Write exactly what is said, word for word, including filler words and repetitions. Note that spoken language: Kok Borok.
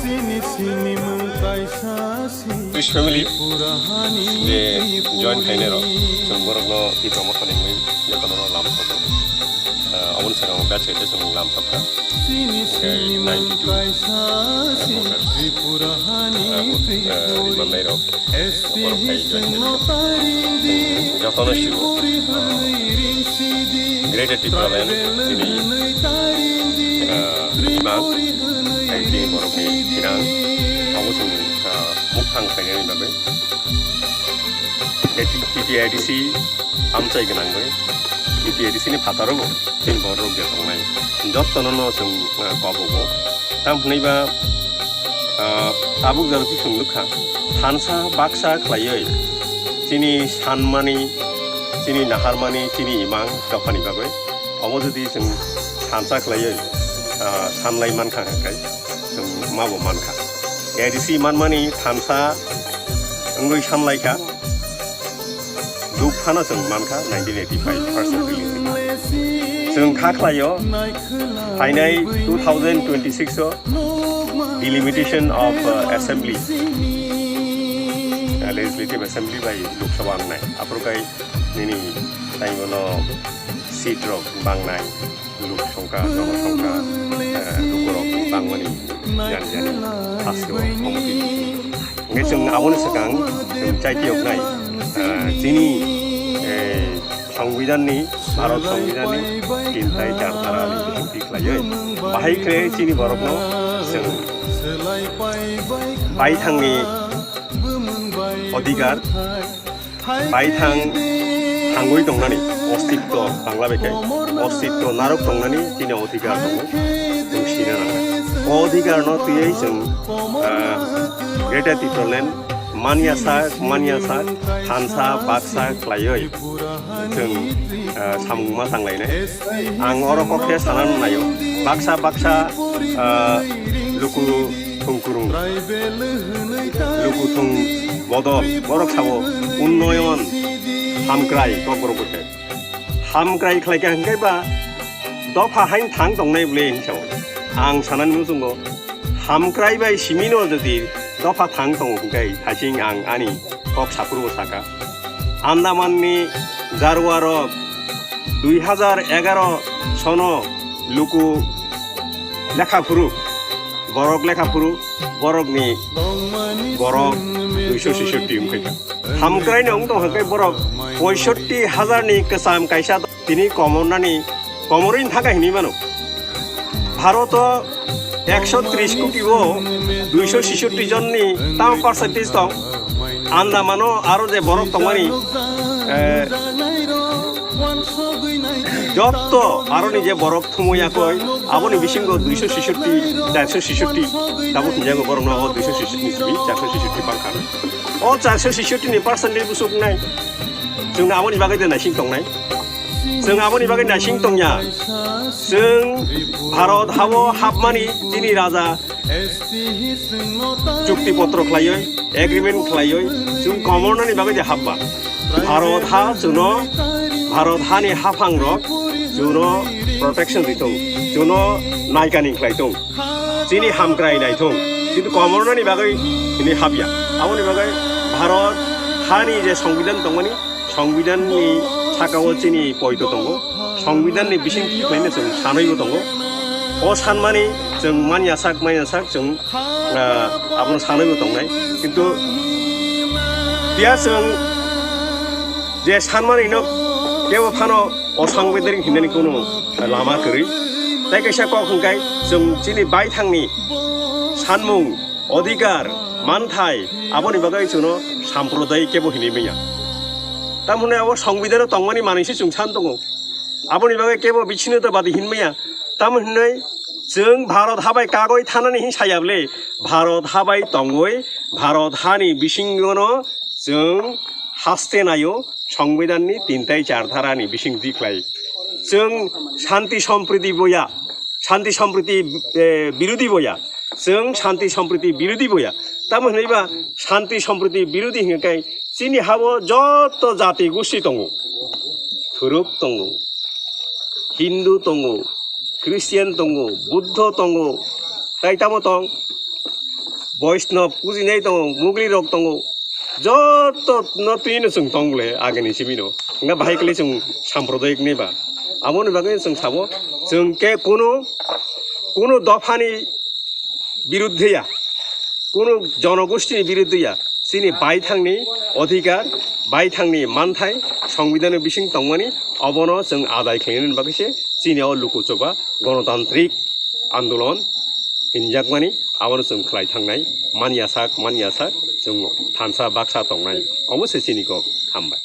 Sini sini mung kaisa si Twist family, Tripura hani je join khainai rok, chwng borokno Tipra Motha ni mui jotono lam sokgo. Ah, aboni sakao batch khe chwng lam sokha. Sini sini mung kaisa si Tripura hani ah, ah, rimannai rok. Borok phai join khainai. Jotono sigo. Greater Tipraland, tini, ah, imang, tei tini borokni sinang, abo chwng, ah, mukthang khlainani bagwi. Tei T T I D C amchai gwnang bai, T T I D C ni phataro bo chini borok rok je tongnai, jotono no chwng, ah, kobogo. Tamo hwnwi ba, ah, tabuk jora se chwng nukha, thansa baksa khlaiwi chini sanmani, chini naharmani, chini imang dophani bagwi omo jodi chwng thansa khlaiwi, ah, sanlai mankha hwnkhe chwng mabo mankha. A D C manmani thansa wngwi sanlaikha. Duk phano chwng mankha nineteen eighty-five first release. Chwng kha khlaio, phainai two thousand twenty-six o delimitation of, uh, assembly, uh, legislative assembly bai Lok Sabha wngnai. Aphuru kai nini tai bono seat rok bangnai. Luk songkha, jono songkha, eh, lukurok bangmani jani jani haste o thangwi twi. Hwnkhe chwng aboni swkang chwng chaitiyoknai, eh, chini, eh, Songbidanni, Bharat Songbidanni tintai char dharani bisingtwi khlaiwi bahai khe chini borokno chwng baithangni odhikar, baithang thangwi tongnani ostitto Bangla bai khe ostitto narwk tongnani chini odhikar tongo, chwng sina nangnai. O odhikar no twiwi chwng, ah, Greater Tipraland manya sak, manya sak, thansa baksa khlaiwi chwng, ah, samung ma tanglainai. Ang oro kok khe sana naio. Baksa baksa, ah, luku thung kurung, luku thung bodol, borok sabo unnoyon, hamkrai kok borok bwkhe. Hamkrai khlai kha hwnkhe ba dopha hain thang tongnai bwle hinwi sao. Ang sanani muchungo hamkrai bai simino jodi dopha thang tongo hwnkhe thaching ang ani kok saphuru saka. Andamanni Jarwa rok dui hajar egaro sono luku lekha phuru, borok lekha phuru, borokni borok duiso seshotti wngkha. Hamkrai no wng tong hwnkhe borok poisotti hajar ni kwcham kaisa tini komornani komorwi thangkha hinwi mano. Bharoto ekso tris koti o duiso seshotti jonni tamo percentage tong? Andamano aro je borok tongmani, eh, jotto aroni je borok thumui yakoi, aboni bisingo duiso seshotti, charso seshotti, tabuk hinjago borokno o duiso seshotti ni simi charso seshotti bangkha. O charso seshotti ni percentage busuk nai. Chwng aboni bagwi de naising tongnai. Chwng aboni bagwi naising tongya. Chwng Bharat hao hapmani chini raja chukti potro khlaiwi, agreement khlaiwi, chwng komornani bagwi de hapma. Bharat ha chwngno, Bharat hani haphangrok chwngno protection ritong, chwngno naikani khlaitong. Chini hamkrai naithung, kintu komornani bagwi hini hapya. Aboni bagwi Bharat hani je songbidan tongmani, songbidanni sakao chini poito tongo, songbidanni bising khlaina chwng sanwibo tongo. O sanmani chwng manya sak, manya sak chwng, ah, abono sanwibo tongnai. Kintu dia chwng je sanmani no kebo phano o songbidan hinani kuno lama kwrwi. Tai kaisa kok hwnkhe chwng chini baithangni sanmung, odhikar, manthai, aboni bagwi chwngno samprodayik kebo hinwi manya. Tamoni abo songbidano tongmani manwi se chwng san tongo. Aboni bagwi kebo bichino to badi hinmaya. Tamo hinwi chwng Bharot habai kagoi thanani hin sayable, Bharot habai tongoi, Bharot hani bisingono chwng haste nayo, Songbidanni tin tai char dharani bising di khlai. Chwng shanti sompriti boya, shanti sompriti, eh, birodhi boya. Chwng shanti sompriti birodhi boya. Tamo hinwi ba shanti sompriti birodhi hinwi kai chini habo joto jati gusti tongo. Thuruk tongo, Hindu tongo, Christian tongo, Buddho tongo, tai tamo tong, Vaishnav pujinai tongo, Mugli rok tongo, joto no twi no chwng tong le agini simi no. Nga bahai kle chwng samprodayik ni ba. Amo ni bagwi chwng sabo, chwng ke kuno, kuno dophani biruddhe ya, kuno jonogosthini biruddhe ya, chini baithangni odhikar, baithangni manthai, songbidano bising tongmani, obono chwng adai khlainani bagwi se chini o lukuchoba gonotantrik andolon hinjakmani, abono chwng khlai thangnai, manya sak, manya sak, chwng thansa baksa tongnai, omo se chini kok, hambai.